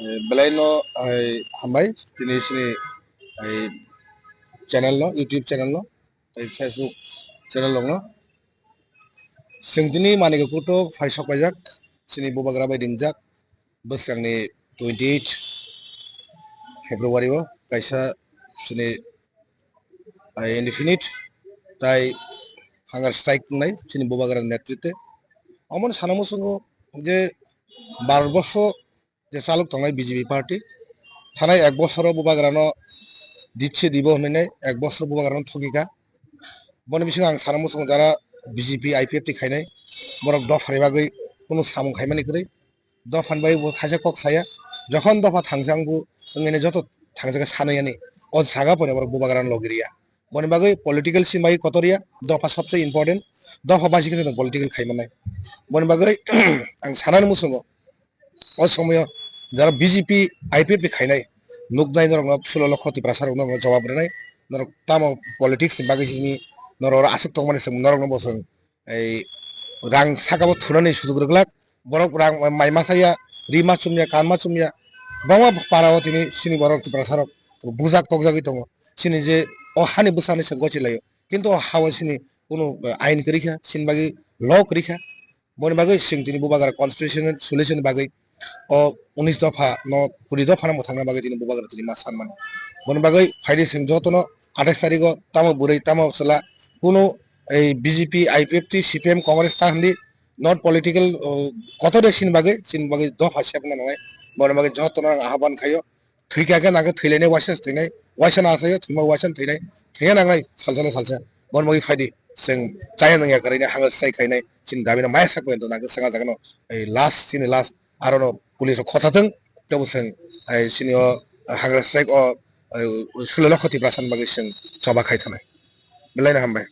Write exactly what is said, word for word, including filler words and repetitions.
Belai no, ai, hambai, tini sini, ai, channel no, YouTube channel no, ai, Facebook channel no. Sing tini manike kuto phai sok paijak, sini bubagra bai dingjak, bwswkangni twenty eight February o kaisa sini, ai, indefinite tai hunger strike wngnai sini bubagra netritwe. Omono sana muchungo je Bharat borsho je chalok tongnai B J P party, thanai ek bosoro bubagrano ditse dibo hwnwi nai, ek bosoro bubagrano thogika. Boni bisingo ang sana muchungo jara B J P I P F T khainai, borok dopha ni bagwi kunu samung khaimani kwrwi. Dopha ni bagwi bo thaisa kok saya, jokhon dopha thangsa wngbu wngwi nai joto thangsa khe sanwi yani, o jaga pono borok bubagrano logi riya. Boni bagwi political sini bagwi kotor ya, dopha sobse important, dopha baisi khe joto political khaimanai. Boni bagwi ang sanani muchungo, o somoyo jara B J P I P F T khainai, nuknai norokno sulo lokho Tiprasa rokno norokno jawab rwnai, norok tamo politics ni bagwi simi norok oro aswk tongmani chwng norokno bo chwng ei rang sakabo thunani sujuk rwglak, borok rang mai masa ya, ri ma chumya, kan ma chumya, bangma para o tini sini borok Tiprasa rok bujak tokjagwi tongo, sini je o hani bwsani chwng gochi laio, kintu o ha o sini kunu ain kwrwi kha, sini bagwi law kwrwi kha. Boni bagwi chwng tini bubagra constitutional solution ni bagwi o unis dopha no kuri dopha no mwthangna bagwi tini bubagra tini ma sanmani. Boni bagwi phaidi chwng jotono athais tarigo tamo bwrwi tamo chwla kunu ei B J P, I P F T, C P M, Congress ta hindi not political, o, kotor de sini bagwi, sini bagwi dopha sepna nangnai. Boni bagwi jotono ang ahban khaio. Thwikha khe nangkhe thwilainai waisa thwinai, waisa no achaio thwima waisa no thwinai, thwina nangnai salsa no salsa. Boni bagwi phaidi chwng chaya nangya kwrwini hunger strike khainai chini dabi no maya sak poyonto nangkhe chwng ah jaga no ei last chini last aro no police rok khosa thwng tebo chwng ei chini o hunger strike o ei sulo lokho Tiprasa ni bagwi chwng choba khai thanai. Belai no hambai.